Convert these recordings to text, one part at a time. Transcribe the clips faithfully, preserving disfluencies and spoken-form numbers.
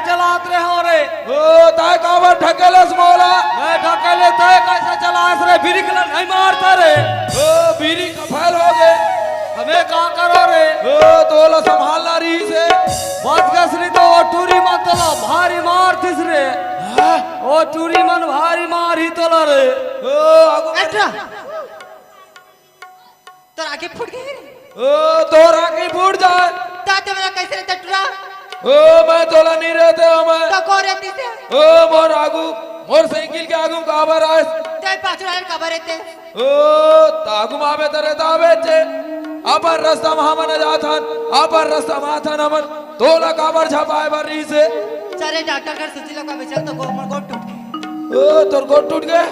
चलात रहे हो रे। ओ, तैं काबर ढकेलस मोला? मैं ढकेले, तैं कैसे चलास रे? बिरिख ला नहीं मारता रे। ओ, बिरिख फेल हो गे। हमें का करो रे? ओ, तोला संभालना रहिस हे। बच गस रे तो वो टूरी मन तोला भारी मारतिस रे। हाँ? वो टूरी मन भारी मारही तोला रे। ओ, आगू एट्रा। तोर आँखी फूट गे रे। ओ, तोर आँखी फूट जाए। ता ते मोला कैसे रहते टूरा? ओ, मैं तोला नहीं रहते हो मैं। तो को रहतिस हे? ओ, मोर आगू, मोर साइकिल के आगू काबर आए? ते पाछू वाले काबर रहते? ओ, त आगू में आबे त रहता आबे चे। अपन रास्ता में हमन जाथन, अपन रास्ता में आथन हमन। तोला काबर झपाए बर रहिस हे? चल रे डॉक्टर कर सूजी लगाबे चल, तो गो-, मोर गोड़ टूट गे। ओ, तोर गोड़ टूट गे?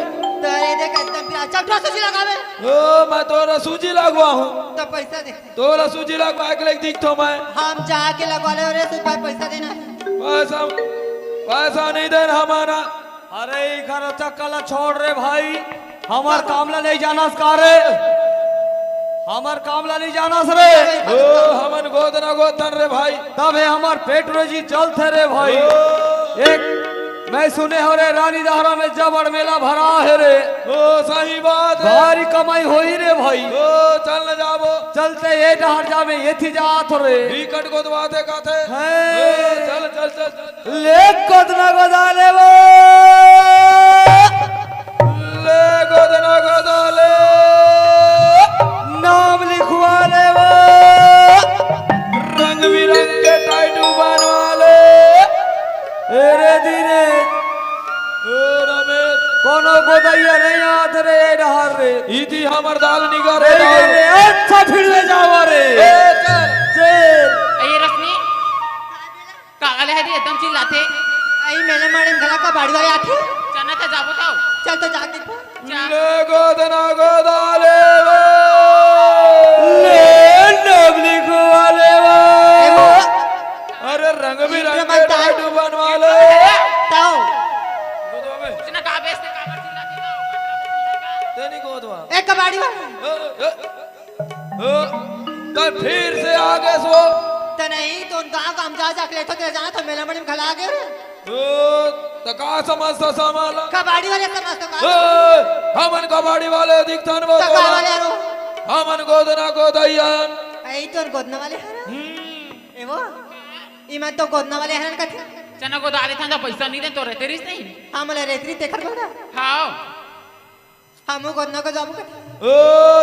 तो ये देख एकदम पिरा, चल तोर सूजी लगाबे। ओ, मैं तोर सूजी लगवाहूँ। तो पैसा दे। तोर सूजी लगवाए के लेके दिखथों मैं। हम जाके लगवा ले रे, सिर्फ पैसा देना। पैसा, पैसा नहीं देना हमारा। अरे, ई खरा चक्का ला छोड़ रे भाई, हमर काम ला नहीं जानस का रे? हमर काम ला नहीं जानस रे? ओ, हमन गोदना गोदन रे भाई। तब हे हमर पेट रोजी चलथे रे भाई। ओ। एक मैं सुने हो रे, रानी दहरा में जबड़ मेला भरा हे रे। ओ, सही बात हे। भारी कमाई होही रे भाई। ओ, चल न जाबो। चलते ए डहर जाबे, एथी जात हो रे। बिकट गोदवाथे काथे। हैं। ओ, चल, चल, चल, चल। ले गोदना गोदा ले वो। ले गोदना गोदा ले। नाम लिखवा ले वो। रंग बिरंग के टैटू बनवा ले। ए रे धीरे। ए रमेश। कोनो गोदैया नहीं आत रे, ए डहर रे। इति हमर दाल निगर रे, ए दाल। रे, अच्छा फिर ले जावा रे। ए, चल। चल। ए रश्मि, काला हे रे, एकदम चिल्लाथे। आई मेला माड़े में घला कबाड़ी वाले आथे। चल ना, त जाबो तो। चल तो जाके देखो। जा। ले गोदना गोदा ले वो। ले डबली को वाले वो। ए वो। अरे रंग बिरंग के टैटू बनवा ले। ताऊ। गोदवा में। कुछ ना का बेचते, काबर चिल्लाथे तो। तेनी गोदवा। ए कबाड़ी वाले। ए, ए। ओ, त फिर से आ गे सो। त नहीं, तो उन गाँव गाँव जा जाके लेथो, तेरा जाना था, मेला मड़ी में घला आ गे रे। ओ, त का समझता सामान ला? कबाड़ी वाले समझता का? ओ, हमन कबाड़ी वाले दिखथन वो त का तोला। वाले रो? हमन गोदना गोदैयन। आई तो गोदना वाले हरन। हम्म। ए वो, ई मन तो गोदना वाले हरन कथे। चना गोदा आले थान त पैसा नहीं दे तो रहते रिस नहीं। हाँ, मोला रहते रिस तेखर बोला। हाँ। हमू गोदना गोदवाबो कथे। ओ,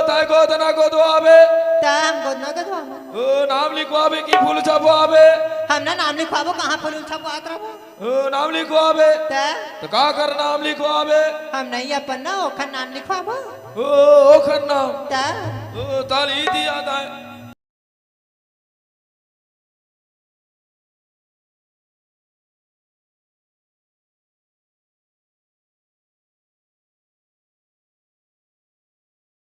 तैं गोदना गोदवाबे। तैं हम गोदना गोदवाबो। ओ, नाम लिखवाबे कि फूल छपवाबे? हम ना नाम लिखवाबो, कहाँ फूल छपवात रहबो? ओ, नाम लिखवाबे। तैं? त काकर नाम लिखवाबे? हम नहीं अपन ना, ओखर नाम लिखवाबो। ओ, ओखर नाम। तैं? ओ, ताली दिया दाए।